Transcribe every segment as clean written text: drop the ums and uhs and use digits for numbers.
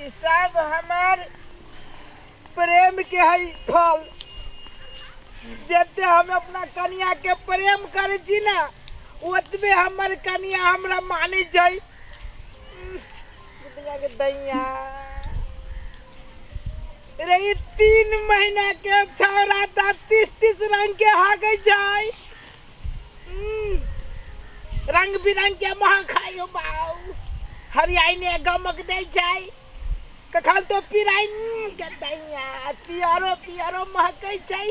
ई सब हमार प्रेम के है फल। जते हम अपना कनिया के प्रेम करै छी ना, ओतबे हमर कनिया हमरा मानै छै। दैया के दैया रे, ई 3 महीना के छौड़ा त 30-30 रंग के हागै छै। रंग बिरंग के मह खाइयो बाऊ, हरियाइने गमक दै छै, कखन तो पिराइन के दैया पियरो पियरो महकै छै।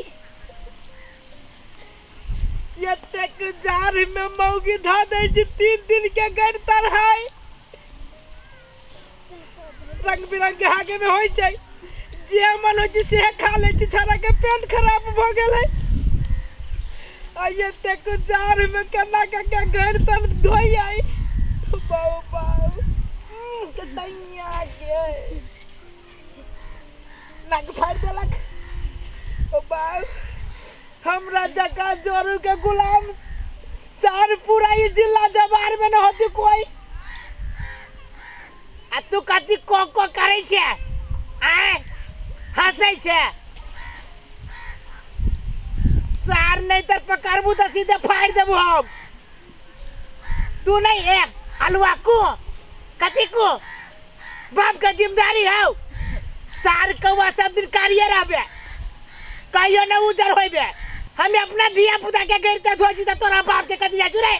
एतेक जाड़ में मौगी धऽ दै छै 3 दिन के गड़तर है, रंग बिरंग के हागे में होइ छै, जे मन होइ छै से खा लै छै। छौड़ा के पेट खराब भऽ गेल है। आ एतेक जाड़ में केना के के गड़तर धोइ आई बाऊ बाऊ के दैया के नाक फाड़ि देलक। ओ बाऊ, हमरा जकाँ जोरू के गुलाम सार पूरा ई जिला जवार में न होती कोई। आ तू कथी को को करै छे? आय हंसै छे सार, नहीं तर पकड़बू तऽ सीधे फाड़ि देबू हम। तू नहीं एक अलुआ को कथी को बाप के जिम्मेदारी हौ। सार कौआ सब दिन कारिये रहबे, कहियो न उजर होइबे। हम अपना धिया पुता के गिरते धोइ छी तऽ तोरा बाप के कथी जाय रे?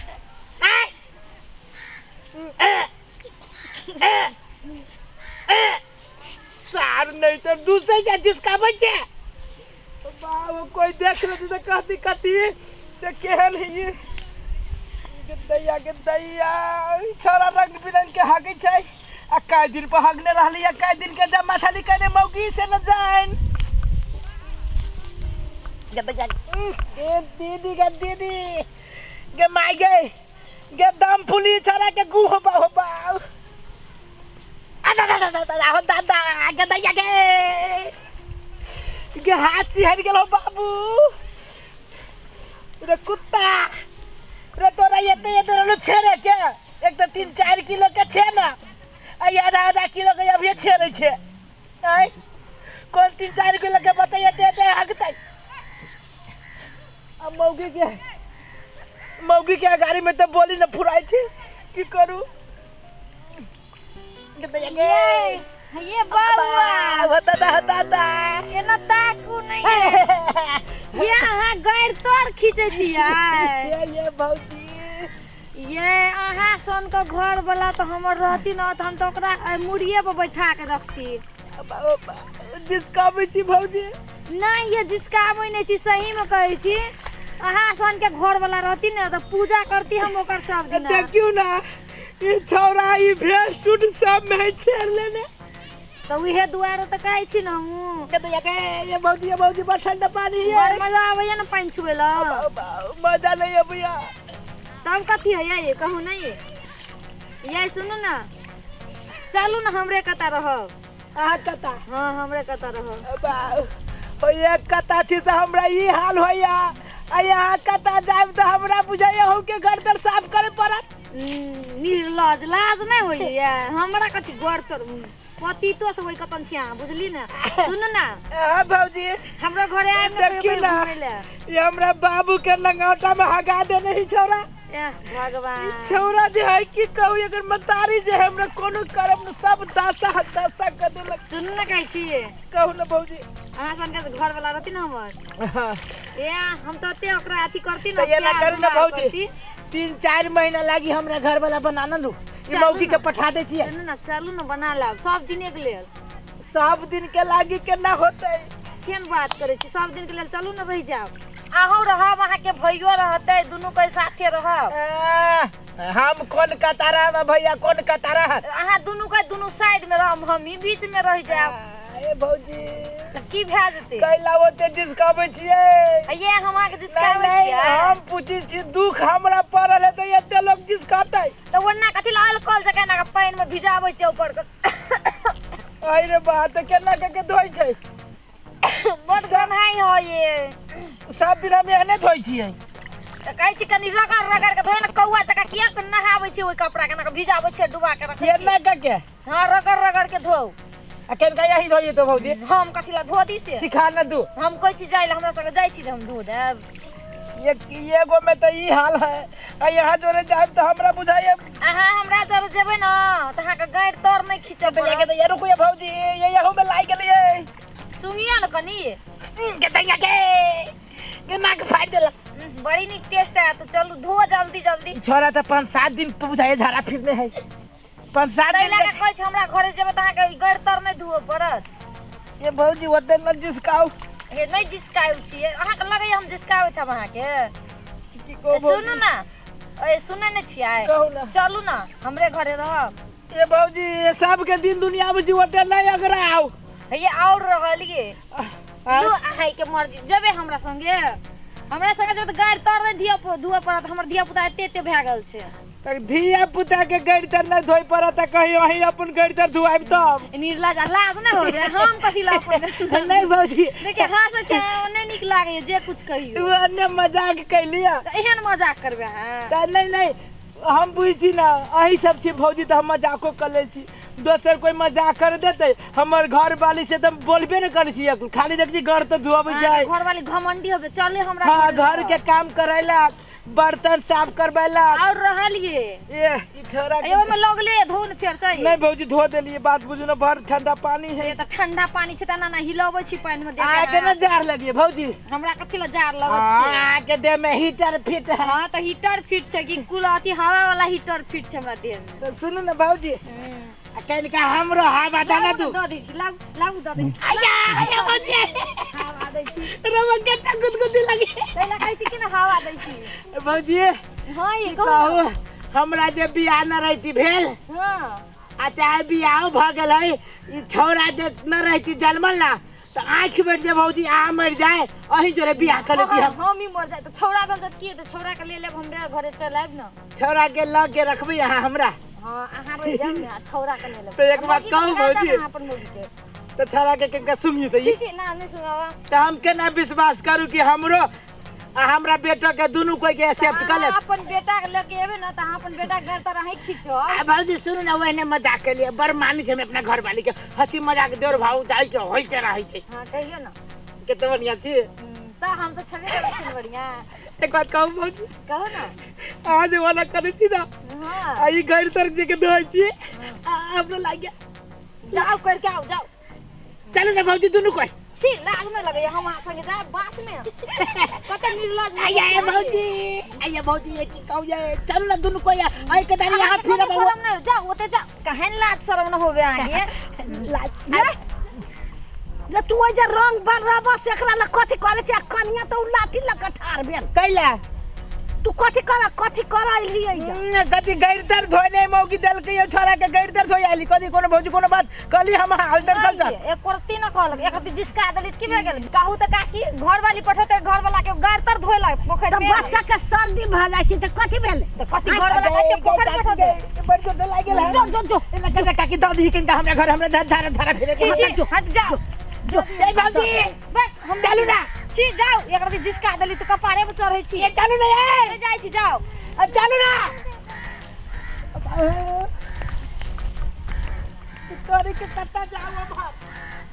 आय ए ए ए सार नहीं तो दूसरे जा जिसका बच्चे बाबू कोई देख लेती तो कहती कथी से केहन है ये दैया के दैया। छोरा रंग बिरंग के हगै छै आ कए दिन पर हगने रहली आ कए दिन के जमा छली कने मौगी से न जान। गे दैया गे दीदी, गे दीदी, गे माय गे, गे दम फुली छोरा के गु हो बा हो बा आ दादा दादा दादा हो दादा गे दैया गे गे हाथ सिहर गेल हो बाबू। रे कुत्ता रे, तोरा एते एते रहलू छेड़े के, एक तो 3-4 किलो के छे ना, आ आधा आधा किलो के अभिये छेड़े छे। आय कोन 3-4 किलो के बता एते एते हगतै। आ मौगी के गाड़ी में तो बोली न फुराई छे, की करू? ये ये बाबुआ दादा दादा एना ताकू नहीं ये अहाँ गैर तोर खींचे छियै। ये भौजी ये अहाँ सन के घर वाला तो हमर रहती न त हम तो ओकरा मुड़िए पर बैठा के रखती। जिसका भी छी भौजी नहीं, ये जिसका आबै नहीं छी, सही में कहै छी। अहाँ सन के घर वाला रहती न त पूजा करती हम ओकर सब दिन। देखियो ना ई छौड़ा ई भेष टूट सब में छेड़ लेने। तो उहे दुआरे त कहै छी न हमहूँ। के दैया के ये भौजी, ये भौजी बड़ ठंडा पानी है। बड़ मजा आबैया न पानि छुए ला। मजा नहीं अबैया। तब कथी है ये कहू नहीं ये सुनू ना, चलू ना हमरे कता रहब। अहाँ कता? हाँ हमरे कता रहब। ओ ये कता छी से हमरा ई हाल होइया, आ यहाँ कता जायब त हमरा बुझाइया हो के घर तर साफ करे पड़त। निर्लज लाज नहीं होइया हमरा कथी घर तर पति तो से होई कतन छी अहाँ, बुझली ना? सुनू ना। हाँ भौजी हमरा घरे आएब ना देखियो ना, घुमै ला। ये हमरा बाबू के लंगौटा में हगा देने ही छौड़ा। एह भगवान, छौड़ा जे है की कहू, एकर मतारी जे है हमरा कोनो करम सब दशा दशा कर देलक। सुनू ना कहै छी। कहू ना भौजी। अहाँ सन के घर वाला रहती ना हमर। हाँ। ए हम तो ओते ओकरा अथी करती ना, तो ये ना प्यार करू ना दुलार भौजी, करती। 3-4 महीना लागी हमरा घर वाला बना लू, ई चलू मौगी ना। के पठा दै छियै। सुनू ना, चलू ना बना लाब सब दिने के लेल। सब दिन के लागी केना होतै? केहन बात करै छी, सब दिन के लेल चलू ना रहि जाब। अहूँ रहब, अहाँ के भैयो रहतै, दुनू के साथे रहब। हम कोन कता रहब भैया, कोन कता रहत? अहाँ दुनू के दुनू साइड में रहब, हम ही बीच में रहि जाब। ए भौजी त की भए जेतै? कैला ओते जिसकाबै छियै? ये हम अहाँके जिसकाबै नहीं, छियै। हम पूछै छी दुख हमरा पड़ल है तऽ एते लोग जिसकातै? तऽ ओना कथी लए अल्कोहल जकाँ एना कऽ पानि में भिजाबै छै ऊपर के। अरे रे बा, तऽ केना कऽ के धोइ छै? बड़ गन्हाइ है ये। सब दिन हम एहने धोइ छियै। तऽ कहै छी कनि रगड़ रगड़ के धोइ ने, कौआ जकाँ किया के नहाबै छै ओहि कपड़ा के, एना कऽ भिजाबै छै, डुबा के रखै केना छियै। कऽ के? हाँ रगड़ रगड़ के धोउ। आ केनका यही धोइए तो भौजी? हम कथी ला धो दी से? सिखा न दू। हम कहै छी जाइ ला, हमरा संगे जाइ छी तऽ हम धो देब। ये एगो में तो ई हाल है, आ यहाँ जोरे जाएब तो हमरा बुझाइए। अहाँ हमरा जरे जेबै न तऽ अहाँके गाड़ि तर नहि खींचऽ तो ये पड़त। के ये रुको ये भौजी, ये यहू में लाइ गेलिए। सुंघिया न कनी। के दैया के नाक फाड़ि देलक। बड़ी नीक टेस्ट आयत। चलू धो जल्दी जल्दी। ई छोरा तऽ 5-7 दिन बुझाइए झाड़ा फिरने है। 5-7 ताहि दिन लए कऽ कहै छी हमरा घरे जेबै तऽ अहाँके ई गाड़ि तर नहि धोअ पड़त। ये भौजी ओते न जिसकाउ। हे नहि जिसकायल छियै, अहाँके लगैए हम जिसकाबैत हैब अहाँके? की कहू सुनू भौजी? ने, ए सुनै नहि छियै? कहू ना। चलू ने हमरे घरे रहब। ये भौजी, ये सबके दिन दुनिया बुझी ओते नहीं अगराउ। हे और रहलियै। आ? लू अहाँके मर्जी, जेबै हमरा संगे? हमरा संगे जेबै तऽ गाड़ि तर नहि धिया धोअ पड़त। हमर धिया पुता एते एते भए गेल छै। तऽ धिया पुता के गाड़ि तर नहीं धोइ पड़त तऽ कहीं अहीं अपन गाड़ि तर धोआब तब। निर्लज आ लाज नहि हो जाय? हम कथी ला अपन? नहीं भौजी। देखिए हँसै छै, नहि नीक लागैए जे कुछ कहियौ। तू अन्य मजाक कैलिया। तऽ एहन मजाक करबै अहाँ? तऽ नहीं नहीं, हम बुझ छी ना, अहीं सब छी भौजी तऽ हम मजाको कर लै छी। दोसर कोई मजाक कर देते हमर घर वाली से तऽ बोलबे न करै छी, खाली देख छी घर तऽ धोअबै जाय। घर वाली घमंडी होबे। चले हमरा हाँ, घरे घर रहब। के काम करैला, बर्तन साफ करबैला। और रहलिए। ए ई छोरा ए ओहिमे लगले धो ने फेर सही। नहीं भौजी, धो देलिए, बात बुझू ना, बड़ ठंडा पानी है। ए तऽ ठंडा पानी छै तऽ एना एना हिलबै छी पानि मे देख। आके न जार लगिए भौजी। हमरा कथी ला जार लगत छै? आके देह में हीटर फिट है। हाँ तऽ हीटर फिट छै कि कुल अथी हवा वाला हीटर फिट छै हमरा देह मे। तो सुनू ना भौजी, आ कनिका हमरो हवा दाना दू। दऽ दै छी, लाउ लाउ, दऽ दै छी। आया आया भौजी। हवा दै छी। रवा के गुदगुदी लगी। ताहि ला कहै छी कि ने हवा दै छी। भौजी। हाँ ये कहू ने। कहू, हमरा जे बियाह न रहती भेल आ चाहे बियाहो भऽ गेल है, ई छौड़ा जे न रहती जन्मल ना तऽ आँखि बैठ जाए भौजी, अहाँ मरि जाए, अहीं जोरे बियाह कर लेती हम। हम ही मर जाए तऽ छौड़ा भेल तऽ की हेतै? छौड़ा के ले लेब, हमरे घरे चल आयब ने। छौड़ा के लऽ के रखबै अहाँ हमरा? हाँ, अहाँ रहि जायब ने आ छौड़ा के ले लेब। तऽ एक बात मौगी के कहू भगा देब भौजी? अहाँ अपन मौगी के। तऽ छौड़ा के कनिका सुनियो तऽ ई। छी छी, ना नहि सुनावा। तऽ हम केना विश्वास करू कि हमरो आ हमरा बेटो के दुनू कोई के एक्सेप्ट कर अहाँ लेब? अपन बेटा के लऽ के एबै ने तऽ अहाँ अपन बेटा के घर तर अहीं खींचब। आ भौजी सुनू ने, ओहने मजाक के लिए बड़ मानै छै हम अपना घर वाली के। हंसी मजाक देवर भाव जाय के होइते रहै छै। हाँ कहियौ ने। कते बढ़िया छी। तऽ हम तऽ छेबे करै छी बढ़िया। एक बात कहू भौजी? कहू ने। अहाँ जे वाला करै छी ना, आ ई गैर तर जे के धोइ छी, आ हमरा लागि जाउ करके आउ, जाउ। चलू ने भौजी दुनू कोई। छी, लाज नहि लगैया? हम अहाँ संगे जायब बास में? कते निर्लज। आया भौजी, आया भौजी, ये की कहू ये, चलू ना दुनू कोई आई के दानी यहाँ अहाँके फिर कोनो शरम नहि? जाउ ओते जाउ। कहेन लाज शरम न होबे अहाँके? लाज जे तू ओहि जे रंग बन से एकरा लए कथी करै छै? आ कनिया तऽ उ लाठी लऽ कऽ ठाढ़ भेल। कैला? तू कथी कर, कथी कर अयली एहिजा? कथी गैर तर धोने मौगी देलकै ये छोरा के गैर तर धोइ आइली। कथी कोनो भौजी कोनो बात कहली हम हल्टर सल्टर? एक करती न कहलक, एक रत्ती जिसका देली की भए गेल? कहू तऽ काकी, घर वाली पठेतै घर वाला के गाड़ तर धोए लाग पोखरि तऽ में। बच्चा के सर्दी भऽ जाइ छै तऽ कथी भेलै? तऽ कथी घर वाला के पोखरि पठेतै? बड़ जोर लागि गेल है। जो जो जो। एला कने काकी दऽ दही कनिका हमरा घर, हमरा धारा धारा फिरे। छी छी, हट जाओ। जो ए भौजी। बस हम चलू ना। छी, जाओ। एक रत्ती जिसका देली तऽ कपारे पर चढ़ै छी। ए चलू ना ए। ले जाइ छी, जाओ। ए, चलू ना तोरी के कत्ता जाओ अब हम।